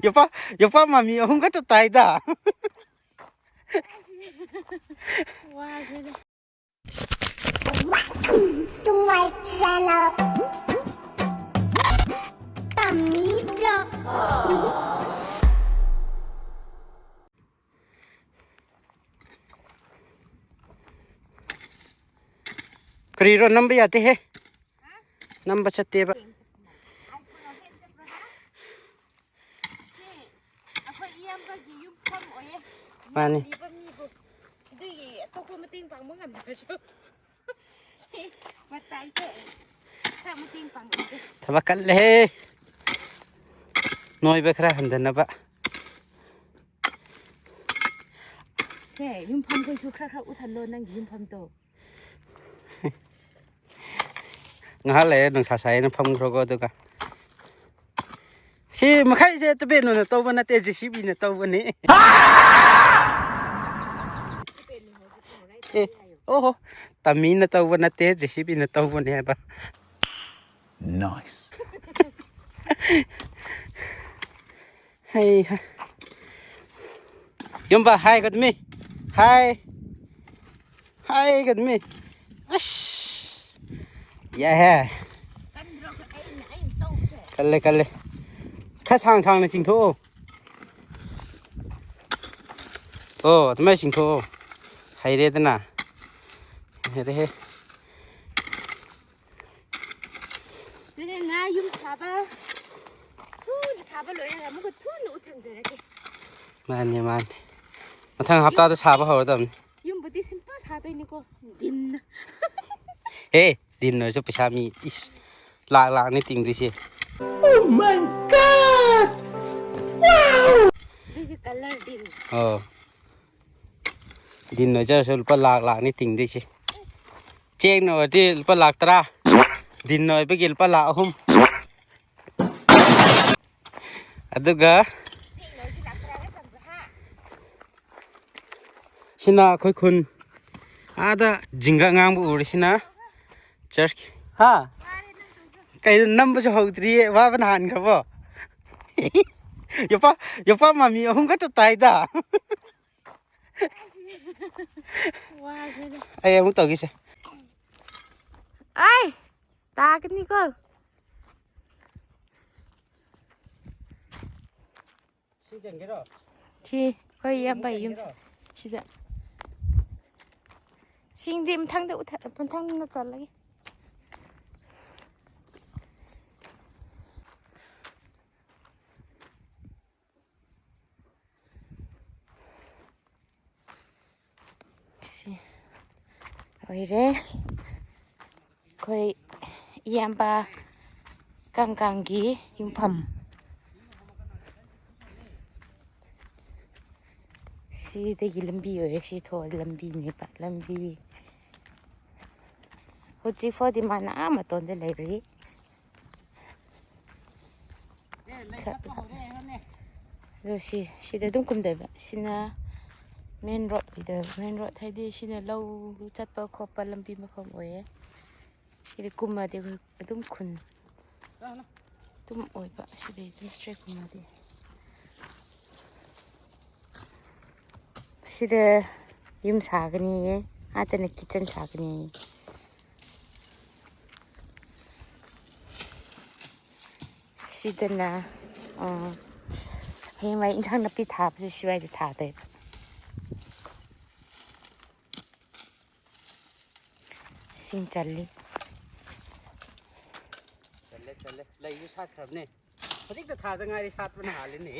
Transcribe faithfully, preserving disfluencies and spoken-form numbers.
ꯌꯣꯄꯥꯛ, ꯌꯣꯄꯥꯛ ꯃꯃꯤ ꯑꯍꯨꯝ ꯈꯛꯇ ꯇꯥꯏꯗ꯫ ꯋꯥꯈ꯭ꯔꯦꯗ꯫ Welcome to my channel. ꯇꯝꯃꯤ vlog꯫ ꯀꯔꯤꯔꯣ ꯅꯝꯕ ꯌꯥꯗꯦꯍꯦ꯫ ꯅꯝꯕ ꯆꯠꯇꯦꯕ꯫ ꯁꯤ ꯑꯩꯈꯣꯏ ꯏꯌꯥꯝꯕꯒꯤ ꯌꯨꯝꯐꯝ ꯑꯣꯏꯌꯦ꯫ ꯃꯥꯅꯤ꯫ ꯅꯥꯔꯤꯕ ꯃꯤꯕꯨ꯫ ꯑꯗꯨꯒꯤ ꯑꯇꯣꯞꯄ ꯃꯇꯦꯡ ꯄꯥꯡꯕ ꯉꯝꯗ꯭ꯔꯁꯨ꯫ ꯁꯤ ꯃꯇꯥꯏꯁꯦ ꯈꯔ ꯃꯇꯦꯡ ꯄꯥꯡꯕꯤꯒꯦ꯫ ꯊꯕꯛ ꯀꯜꯂꯦꯍꯦ꯫ ꯅꯣꯏꯕ ꯈꯔ ꯍꯟꯊꯅꯕ꯫ ꯁꯦ, ꯌꯨꯝꯐꯝꯈꯣꯏꯁꯨ ꯈꯔ ꯈꯔ ꯎꯠꯍꯜꯂꯣ, ꯅꯪꯒꯤ ꯌꯨꯝꯐꯝꯗꯣ꯫ ꯉꯥꯏꯍꯥꯛ ꯂꯩꯔ ꯅꯨꯡꯁꯥ ꯁꯥꯏꯅ ꯐꯝꯈ꯭ꯔꯣꯀꯣ, ꯑꯗꯨꯒ꯫ ꯁꯤ ꯃꯈꯩꯁꯦ ꯇꯨꯄꯦꯅꯨꯅ ꯇꯧꯕ ꯅꯠꯇꯦ, ꯖꯦ ꯁꯤ ꯕꯤꯅ ꯇꯧꯕꯅꯤ꯫ ꯑꯦ, ꯑꯣꯍꯣ, ꯇꯝꯃꯤꯅ ꯇꯧꯕ ꯅꯠꯇꯦ, ꯖꯦ ꯁꯤ ꯕꯤꯅ ꯇꯧꯕꯅꯦ ꯍꯥꯏꯕ꯫ Nice. ꯍꯩ ꯍꯥ꯫ ꯌꯨꯝꯕ, ꯍꯥꯏꯒꯗꯃꯤ꯫ ꯍꯥꯏ꯫ ꯍꯥꯏꯒꯗꯃꯤ꯫ ꯑꯁ꯫ ꯌꯥꯍꯦ꯫ ꯀꯜꯂꯦ, ꯀꯜꯂꯦ꯫ ꯈꯔ ꯁꯥꯡ ꯁꯥꯡꯅ ꯆꯤꯡꯊꯣꯛꯑꯣ꯫ ꯑꯣ, ꯑꯗꯨꯃꯥꯏꯅ ꯆꯤꯡꯊꯣꯛꯑꯣ꯫ ꯍꯩꯔꯦꯗꯅ꯫ ꯍꯩꯔꯦꯍꯦ꯫ ꯑꯗꯨꯅꯦ ꯉꯥ ꯌꯨꯝ ꯁꯥꯕ ꯊꯨꯅ ꯁꯥꯕ ꯂꯣꯏꯔꯒ ꯑꯃꯨꯛꯀ ꯊꯨꯅ ꯎꯠꯍꯟꯖꯔꯒꯦ꯫ ꯃꯥꯅꯦ, ꯃꯥꯅꯦ꯫ ꯃꯊꯪ ꯍꯞꯇꯥꯗ ꯁꯥꯕ ꯍꯧꯔꯗꯕꯅꯤ꯫ ꯌꯨꯝꯕꯨꯗꯤ simple ꯁꯥꯗꯣꯏꯅꯤꯀꯣ, ꯗꯤꯟꯅ꯫ ꯑꯦ, ꯗꯤꯟ ꯑꯣꯏꯔꯁꯨ ꯄꯩꯁꯥ ꯃꯤ ꯏꯁ ꯂꯥꯛ ꯂꯥꯛꯅꯤ ꯇꯤꯡꯗꯣꯏꯁꯦ꯫ Oh my God! Wow! This is color ꯗꯤꯟ꯫ ꯑꯣ꯫ ꯗꯤꯟ ꯑꯣꯏꯖꯔꯁꯨ ꯂꯨꯄꯥ ꯂꯥꯛ ꯂꯥꯛꯅꯤ ꯇꯤꯡꯗꯣꯏꯁꯦ꯫ ꯆꯦꯡꯅ ꯑꯣꯏꯔꯗꯤ ꯂꯨꯄꯥ ꯂꯥꯛ ꯇꯔꯥ, ꯗꯤꯟ ꯑꯣꯏꯕꯒꯤ ꯂꯨꯄꯥ ꯂꯥꯛ ꯑꯍꯨꯝ꯫ ꯑꯗꯨꯒ ꯁꯤꯅ ꯑꯩꯈꯣꯏ ꯈꯨꯟ ꯑꯥꯗ ꯖꯤꯡꯒ ꯉꯥꯡꯕ ꯎꯔꯤꯁꯤꯅ ꯆꯔꯆꯀꯤ꯫ ꯍꯥ? ꯀꯩꯅꯣ ꯅꯝꯕꯁꯨ ꯍꯧꯗ꯭ꯔꯤꯌꯦ, ꯋꯥꯕꯅ ꯍꯥꯟꯈ꯭ꯔꯕꯣ? ꯌꯣꯄꯥꯛ, ꯌꯣꯄꯥꯛ ꯃꯃꯤ ꯑꯍꯨꯝ ꯈꯛꯇ ꯇꯥꯏꯗ꯫ ꯑꯩ ꯑꯃꯨꯛ ꯇꯧꯒꯦꯁꯦ꯫ ꯑꯩ ꯇꯥꯒꯅꯤꯀꯣ꯫ ꯁꯤ ꯑꯩꯈꯣꯏ ꯏꯌꯥꯝꯕ ꯌꯨꯝ ꯁꯤꯗ꯫ ꯁꯤꯡꯗꯤ ꯃꯊꯪꯗ ꯎꯊ-, ꯃꯊꯪꯗ ꯆꯜꯂꯒꯦ꯫ ꯁꯤ ꯑꯣꯏꯔꯦ ꯑꯩꯈꯣꯏ ꯏꯌꯥꯝꯕ ꯀꯥꯡꯀꯥꯡꯒꯤ ꯌꯨꯝꯐꯝ꯫ ꯁꯤꯗꯒꯤ ꯂꯝꯕꯤ ꯑꯣꯏꯔꯦ, ꯁꯤ ꯊꯣꯛꯑ ꯂꯝꯕꯤꯅꯦꯕ, ꯂꯝꯕꯤ꯫ ꯍꯧꯖꯤꯛ ꯐꯥꯎꯗꯤ ꯃꯥꯅ ꯑꯥ ꯃꯇꯣꯟꯗ ꯂꯩꯔꯤ꯫ ꯑꯗꯣ ꯁꯤ, ꯁꯤꯗ ꯑꯗꯨꯝ ꯀꯨꯝꯗꯣꯏꯕ꯫ ꯁꯤꯅ main road ꯑꯣꯏꯗꯣꯏꯕ꯫ Main road ꯍꯥꯏꯗꯤ ꯁꯤꯅ ꯂꯧ ꯆꯠꯄ ꯈꯣꯠꯄ ꯂꯝꯕꯤ ꯃꯐꯝ ꯑꯣꯏꯌꯦ꯫ ꯁꯤꯗꯤ ꯀꯨꯝꯃꯗꯤ ꯑꯩꯈꯣꯏ ꯑꯗꯨꯝ ꯈꯨꯟ ꯑꯗꯨꯝ ꯑꯣꯏꯕ꯫ ꯁꯤꯗꯩ ꯑꯗꯨꯝ straight ꯀꯨꯝꯃꯗꯤ꯫ ꯁꯤꯗ ꯌꯨꯝ ꯁꯥꯒꯅꯤꯌꯦ, ꯑꯥꯗꯅ kitchen ꯁꯥꯒꯅꯤꯌꯦ꯫ ꯁꯤꯗꯅ, ꯑ, ꯍꯌꯦꯡꯋꯥꯏ ꯏꯟꯁꯥꯡ ꯅꯥꯄꯤ ꯊꯥꯕꯁꯦ ꯁꯤꯋꯥꯏꯗ ꯊꯥꯗꯣꯏꯕ꯫ ꯏꯁꯤꯡ ꯆꯜꯂꯤ꯫ ꯆꯜꯂꯦ, ꯆꯜꯂꯦ꯫ ꯂꯩꯁꯨ ꯁꯥꯠꯈ꯭ꯔꯕꯅꯦ꯫ ꯍꯧꯖꯤꯛꯇ ꯊꯥꯗ ꯉꯥꯏꯔꯤ, ꯁꯥꯠꯄꯅ ꯍꯥꯜꯂꯤꯅꯦ꯫